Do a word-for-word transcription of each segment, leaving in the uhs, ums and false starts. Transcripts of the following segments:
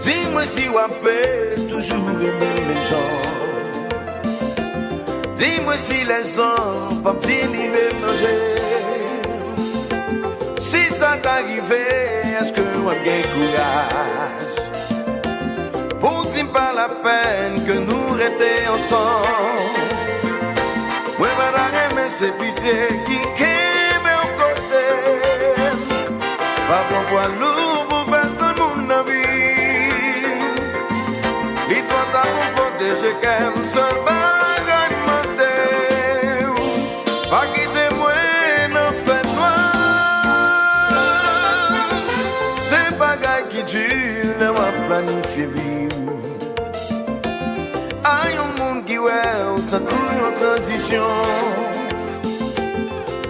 Di mwen si w ape toujou renmen m menm jan. Di mwen si lèzan p ap diminye manje. Si sa ta rive, èske w ap gen kouraj pou w di m pa lapèn ke nou rete ansanm? Mwen pa ta renmen se pitye ki kenbe w kote m. Pa pran pwa lou pou pèsonn moun nan vi m. Li twò ta pou pwoteje kè m, sèl bagay m mande w, pa kite mwen nan fènwa. Se bagay ki di lè w ap planifye vi w a yon moun ki wè w tankou yon tranzisyon.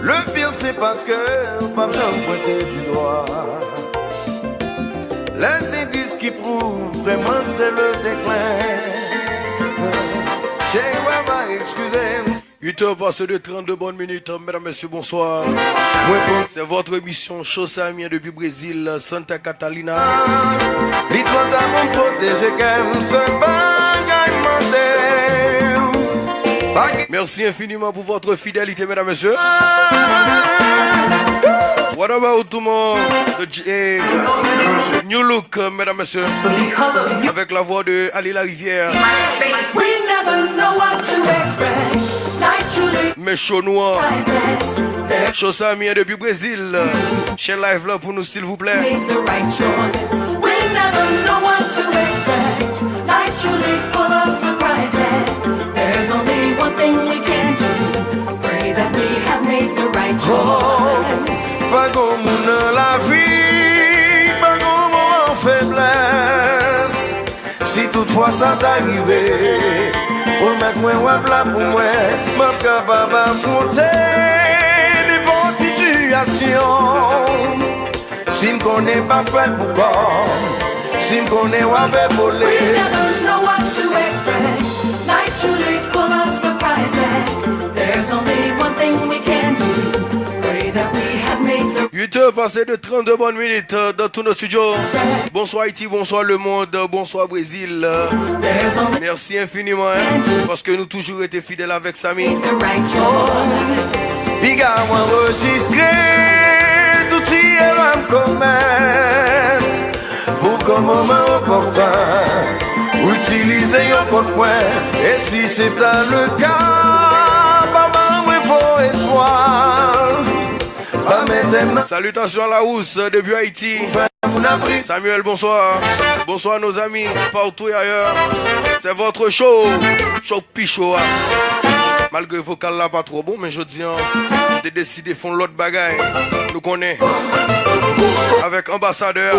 Le pire, c'est parce que w p ap janm pwente du doigt les indices qui prouvent vraiment que c'est le déclin. Chéri, w ap eskize m. Huit heures passées de trente-deux bonnes minutes. Mesdames, Messieurs, bonsoir. Mwen konn C'est votre émission Show Samien depuis Brésil, Santa Catalina. Li twò ta pou m pwoteje kè m, sèl bagay m mande w. Merci infiniment pour votre fidélité, mesdames, messieurs. What about tomorrow? The J- eh, New Look, euh, mesdames, messieurs. Avec la voix de Ali Larivière. We never know what to expect. Nice to lose Men show nou an. Prizes. Show Samien depuis Brésil. Share live la pou nou, silvouplè. Made the right choice. We never know what to expect. Life's truly full of surprises. There's only one thing we can do. Pray that we have made the right choice. Pa gon moun nan lavi, pa gon moman feblès. Si tout fwa sa ta rive, pwomèt mwen w ap la pou mwen. M ap kapab afwonte nenpòt sitiyasyon. Si m konnen m ap fè l pou kò m, si m konnen w ap epole. We never know what to expect. Life's truly full of surprises. There's only one thing we can do. Pray that we have made the Huit heures passées de trente-deux bonnes minutes, euh, dans tous nos studios. Bonsoir Haïti, bonsoir le monde, bonsoir Brésil. There's only Merci infiniment, hein, paske nou toujou rete fidèl avèk Samy. Piga w anrejistre tout ti erè m komèt. Pou kò moman opòtèn, ou itilize yo kont mwen. E si se ta le ka, pa ban mwen fo espwa. Pa mete m nan Salutations à la housse depuis Haïti. Samuel, bonsoir. Bonsoir nos amis partout et ailleurs. C'est votre show. Show pi show a. Malgre vokal la pa twò bon, men jodi an, m te deside fè yon lòt bagay. Nou konnen. Avèk anbasadè a.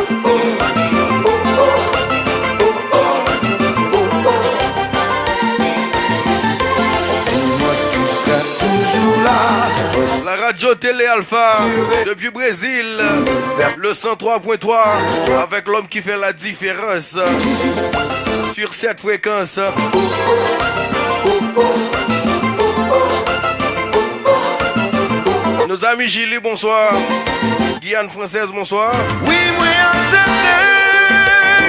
La radio télé Alpha depuis Brésil, le cent trois point trois avec l'homme qui fait la différence sur cette fréquence. Nos amis Jili, bonsoir. Guyane Française, bonsoir. Wi, mwen aksepte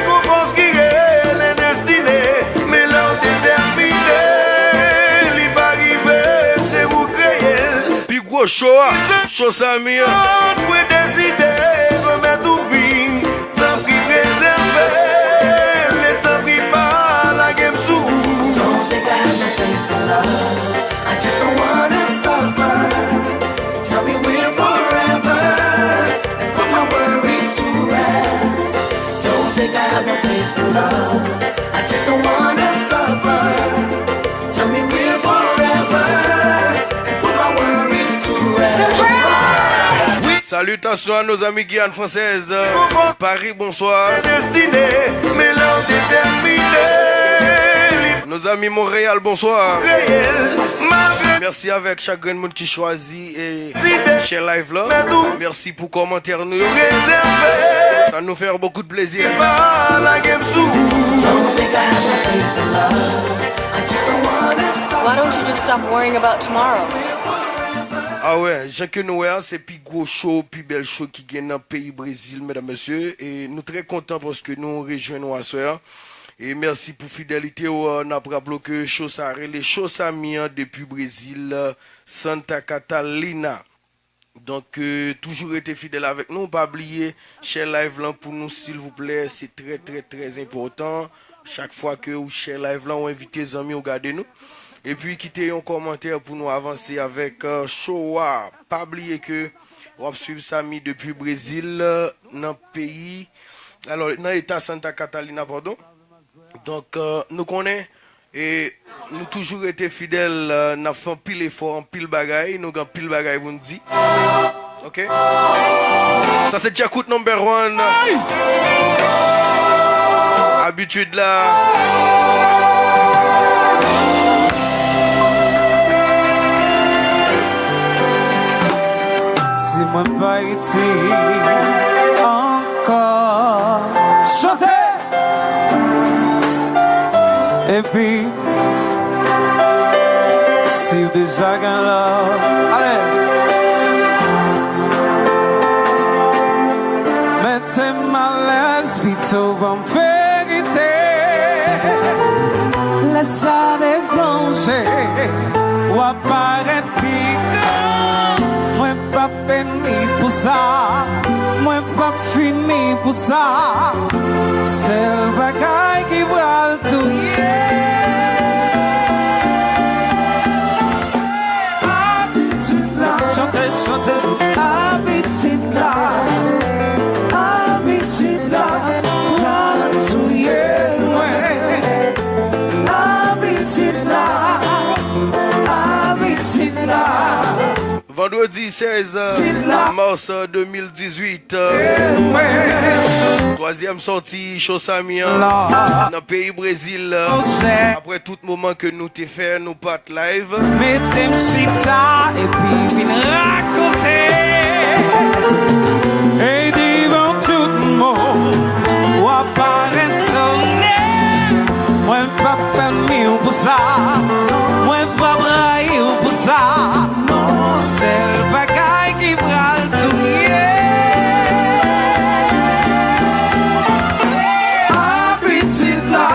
gon fòs ki rele destine, men lè w detèmine, li pa rive, se ou kreye l. Pi gwo show a, show Samy an. Mwen deside remèt ou vi m, tanpri prezève l, e tanpri pa lage m sou ou. Don't think I have no faith in love. I just don't wanna suffer. Tell me we're forever and put my worries to rest. Don't think I have no faith in love. I just don't wanna suffer. Tell me we're forever and put my worries to rest. Salutations à nos amis Guyane Française. Paris, bonsoir. Destine, men lè w detèmine, li Nos amis Montréal, bonsoir. Reyèl, malgre Merci avec chaque grain de monde qui choisit et share live là. Merci pour commentaire nou yo. Rezève. Ça nous fait beaucoup de plaisir. Pa lage m sou ou. Don't think I have no faith in love. I just don't wanna suffer. Why don't you just stop worrying about tomorrow? Ah wè, jan ke nou wè a, se pi gwo show, pi bèl show ki gen nan peyi Brezil, medam, mesye. E nou trè kontan paske nou rejwenn nou aswè a. E mèsi pou fidelite w. N ap raple w ke show sa a rele Show Samy an depi Brezil, Santa Catalina. Donk, euh, toujou rete fidèl avèk nou. Pa bliye, share live lan pou nou, silvouplè. Se trè, trè, trè enpòtan. Chak fwa ke ou share live lan, ou envite zanmi w gade nou. Epi kite yon kòmantè pou nou avanse avèk, euh, show a. Pa bliye ke w ap swiv Samy depi Brezil, euh, nan peyi, alò, nan eta Santa Catalina, padon. Donk, euh, nou konnen, e nou toujou rete fidèl, euh, n ap fè anpil efò, anpil bagay, nou gen anpil bagay pou n di. Ok? Sa se Djakout number one. Abitid la. Si mwen pa itil ankò. Chante! Epi, si w deja gen love, ale! Mete m alèz, pito ban m verite. Lè sa devanje, w ap parèt pi gran. Mwen p ap peni pou sa, mwen p ap fini pou sa. Sèl bagay ki pral touye. Abitid la. Chante, chante. Abitid la. Abitid la. Pral touye mwen. Abitid la. Abitid la. Vandredi sèz mas de mil dizuit, twazyèm sòti Show Samy an nan peyi Brezil. Apre tout moman ke nou te fè, nou pa t live. Mete m chita epi vin rakonte. E divan tout moun, w ap parèt etone. Mwen p ap pèmi w pou sa. Mwen p ap rayi w pou sa. Sèl bagay ki pral touye. Abitid la,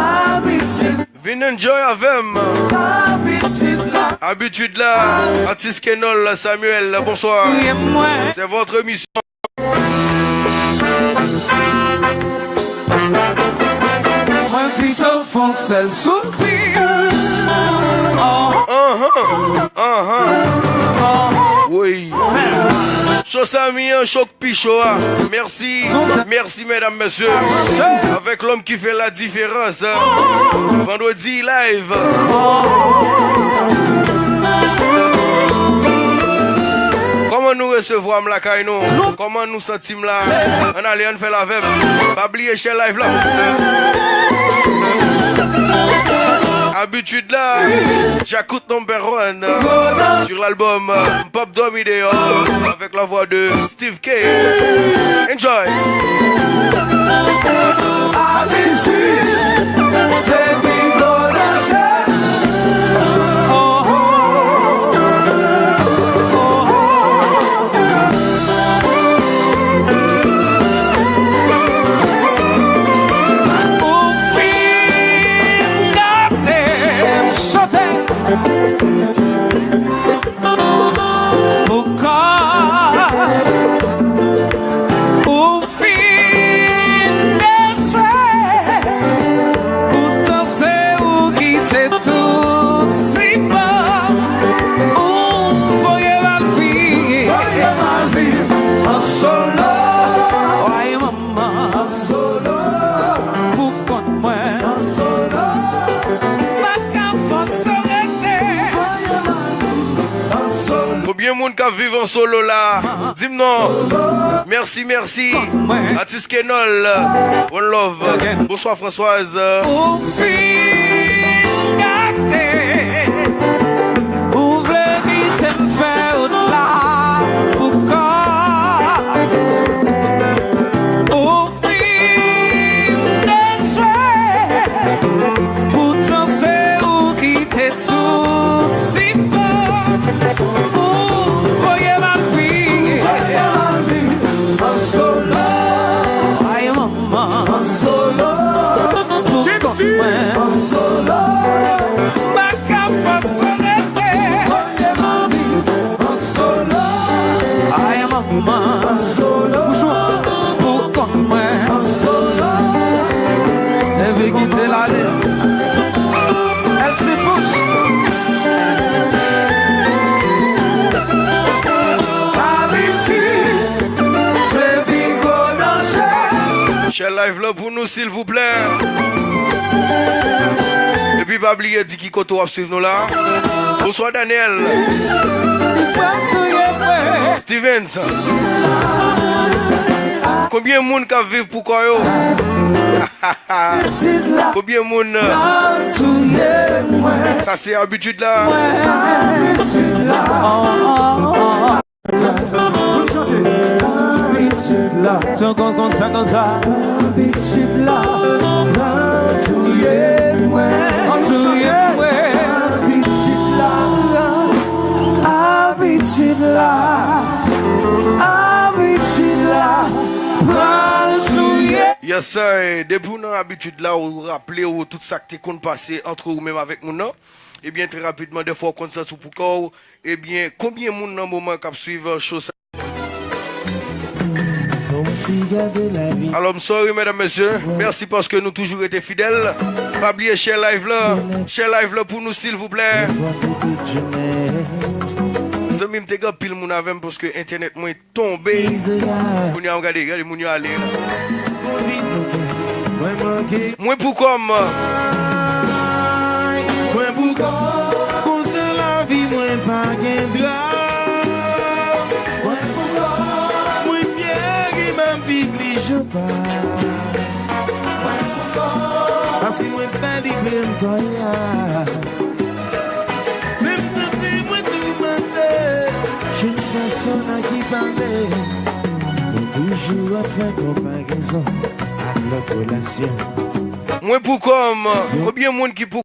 abitid. Vin enjoy avè m. Abitid la. Abitid la. Atis Kenol Samuel, bonsoir. Touye mwen. C'est votre émission. Mwen pito fon sèl soufri. Oh. Anhan, anhan. Wi. Show Samy an, show k pi cho a. Mèsi. Mèsi, medam, mesye. Avèk lòm ki fè la diférans. Vandredi live. Kòman nou resevwa m lakay nou? Kòman nou santi m la? Ann ale, ann fè l avè m. Pa bliye share live la. Abitid la, Djakout number one sur l'album M p ap dòmi deyò avec la voix de Steve K. Enjoy. Abitid, se pi gwo danje. Oh, oh, oh, oh. Ou fin gate m, chante. Poukò ou fin dechwe? Poutan se ou ki te tout sipò. Ou voye m al viv. Voye m al viv an solo. Ay, manman. An solo. Pou kont mwen. An solo. M pa ka fòse w rete. Voye m al viv an solo. Konbyen moun k ap viv an solo la? Di m non. Mèsi, mèsi. Atis Kenol, one love. Bonswa, Françoise. Ou fin gate. Ou vle kite m fè wout la poukò. Ou fin dechwe. Poutan se ou ki te tout sipò. Live la pou nou, silvouplè. Epi pa bliye di ki kote w ap swiv nou la. Bonswa, Daniel. Stevens. Konbyen moun k ap viv pou kò yo? Konbyen moun? Sa se abitid la. Abitid la. Abitid la. Son kon konsa, konsa. Abitid la. Pral touye mwen. Pral touye mwen. Abitid la. Abitid la. Abitid la. Pral touye. Yes, sir. Depi w nan abitid la, ou raple w tout sa k te konn pase ant ou menm avèk moun nan. Ebyen, trè rapidman, dèfwa w konn santi w pou kò w. Ebyen, konbyen moun nan moman k ap swiv, euh, show sa? Alò, m sorry, medam, mesye. Mèsi paske nou toujou rete fidèl. Pa bliye share live la. Share live la pou nou, silvouplè. Zanmi m, te gen anpil moun avè m paske entènèt mwen tonbe. Kounye a, gade, gade moun yo ale la. Mwen pou kò m. Mwen pou kò m. Kontan lavi mwen pa gen dram. Mwen pou kò m. Mwen fyè ke m ap viv li jan pa. Mwen pou kò m. Paske mwen pa li vle m kò a. Men m santi mwen toumante. Jèn gason nan ki pale. Mwen toujou ap fè konparezon ak lòt relasyon. Mwen pou kò m, konbyen moun ki pou